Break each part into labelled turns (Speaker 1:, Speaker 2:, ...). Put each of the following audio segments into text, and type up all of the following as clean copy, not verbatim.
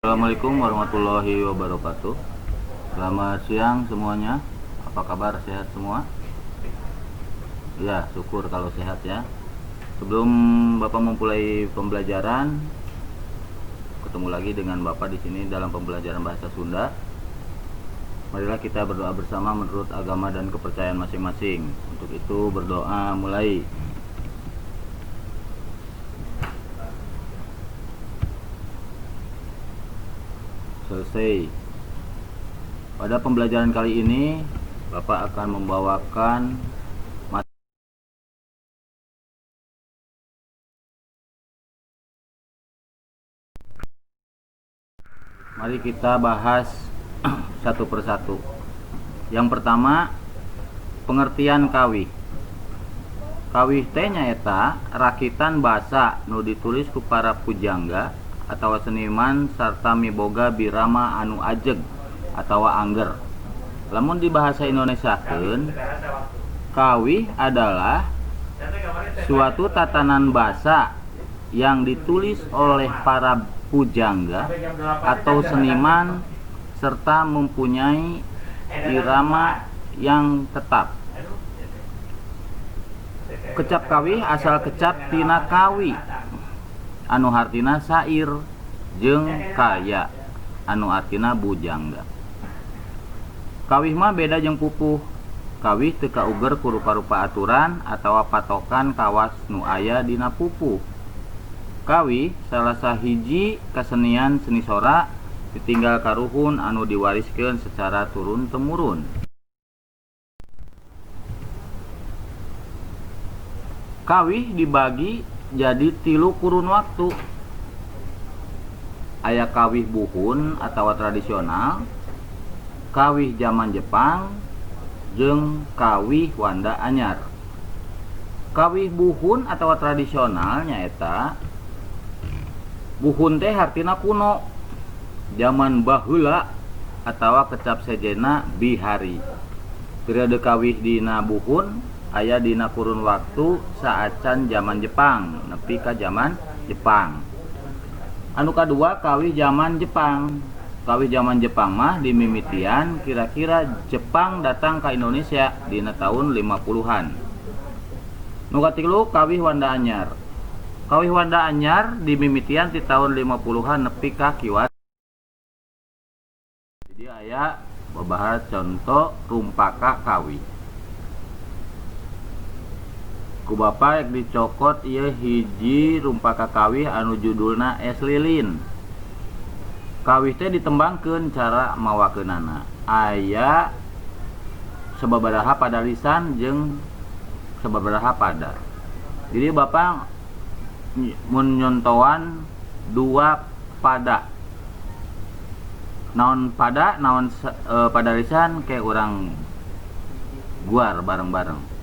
Speaker 1: Assalamualaikum warahmatullahi wabarakatuh. Selamat siang semuanya. Apa kabar, sehat semua? Ya, syukur kalau sehat ya. Sebelum Bapak memulai pembelajaran, ketemu lagi dengan Bapak di sini dalam pembelajaran bahasa Sunda. Marilah kita berdoa bersama menurut agama dan kepercayaan masing-masing. Untuk itu berdoa mulai. Selesai. Pada pembelajaran kali ini, Bapak akan membawakan Mari kita bahas satu persatu. Yang pertama, pengertian kawih. Kawih teh nyaeta rakitan basa nu ditulis ku para pujangga atau seniman sarta miboga birama anu ajeg atau angger. Lamun di bahasa Indonesiakeun, kawih adalah suatu tatanan bahasa yang ditulis oleh para pujangga atau seniman serta mempunyai irama yang tetap. Kecap kawih asal kecap tina kawi anu hartina sair jeung kaya anu artina bujangga. Kawih mah beda jeung pupuh. Kawih teu kauger ku rupa-rupa aturan atawa patokan kawas nu aya dina pupuh. Kawih salah sahiji kasenian seni sora ditinggal karuhun anu diwariskeun secara turun temurun. Kawih dibagi jadi tilu kurun waktu. Aya kawih buhun atawa tradisional, kawih zaman Jepang, jeung kawih Wanda anyar. Kawih buhun atawa tradisional nyaeta buhun teh hartina kuno, zaman baheula atawa kecap sejena bihari. Periode kawih dina buhun aya dina kurun waktu saacan zaman Jepang nepi ka zaman Jepang. Anu kadua kawih zaman Jepang. Kawih zaman Jepang mah dimimitian kira-kira Jepang datang ka Indonesia dina tahun 50-an. Nu katilu kawih Wanda anyar. Kawih Wanda anyar dimimitian ti tahun 50-an nepi ka kiwari. Jadi aya babahar conto rumpaka kawih. Ku Bapak dicokot ieu hiji rumpaka kawih anu judulna Es Lilin. Kawih teh ditembangkeun cara mawakeunana. Aya sababaraha padalisan jeung sababaraha pada. Jadi Bapak mun nyontoan dua pada. Naon pada, naon padalisan kayak urang guar bareng-bareng.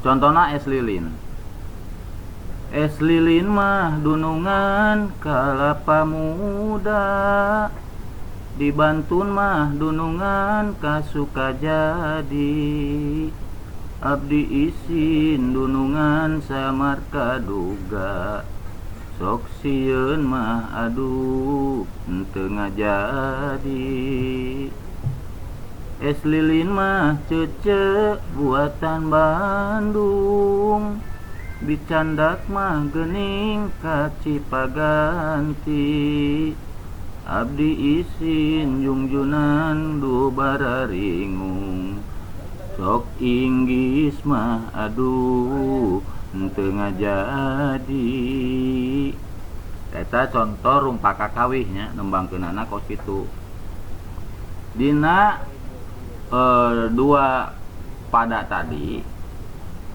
Speaker 1: Contohna es lilin. Es lilin mah dunungan kalapa muda, dibantun mah dunungan ka Sukajadi. Abdi isin dunungan samar kaduga, sok sieun mah aduh henteu ngajadi. Es lilin mah cece buatan Bandung, dicandak mah geuning ka Cipaganti. Abdi isin jungjunan du bararingung, sok inggis mah aduh henteu ngajadi. Eta contoh rumpaka kawihnya nembangkeunana kos kitu. Dina dua pada tadi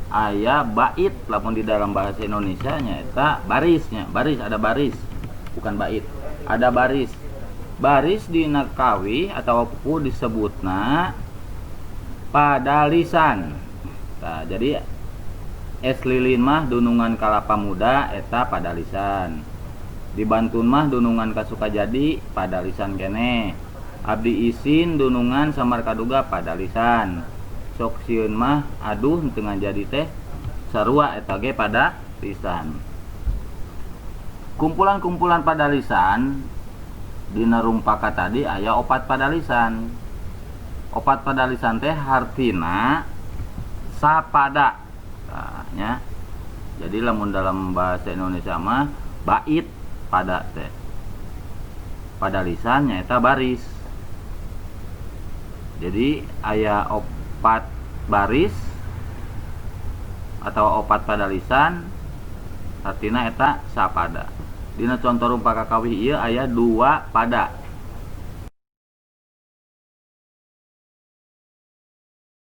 Speaker 1: aya bait, lamun di dalam bahasa Indonesia nyaeta barisnya, baris ada baris, bukan bait, ada baris. Baris dina kawih atau pupuh disebutna padalisan. Nah, jadi es lilin mah dunungan kalapa muda eta padalisan. Dibantun mah dunungan ka Sukajadi padalisan keneh. Abdi isin dunungan samar kaduga padalisan. Sok sieun mah aduh henteu ngajadi teh sarua eta ge padalisan. Kumpulan-kumpulan padalisan Dina rumpaka tadi aya opat padalisan. Opat padalisan teh hartina sapada. Tah nya. Jadi lamun dalam bahasa Indonesia mah bait pada teh. Padalisan nyaeta baris. Jadi aya opat baris atau opat padalisan, artina eta sapada. Dina conto rumpaka kawih ieu aya dua pada.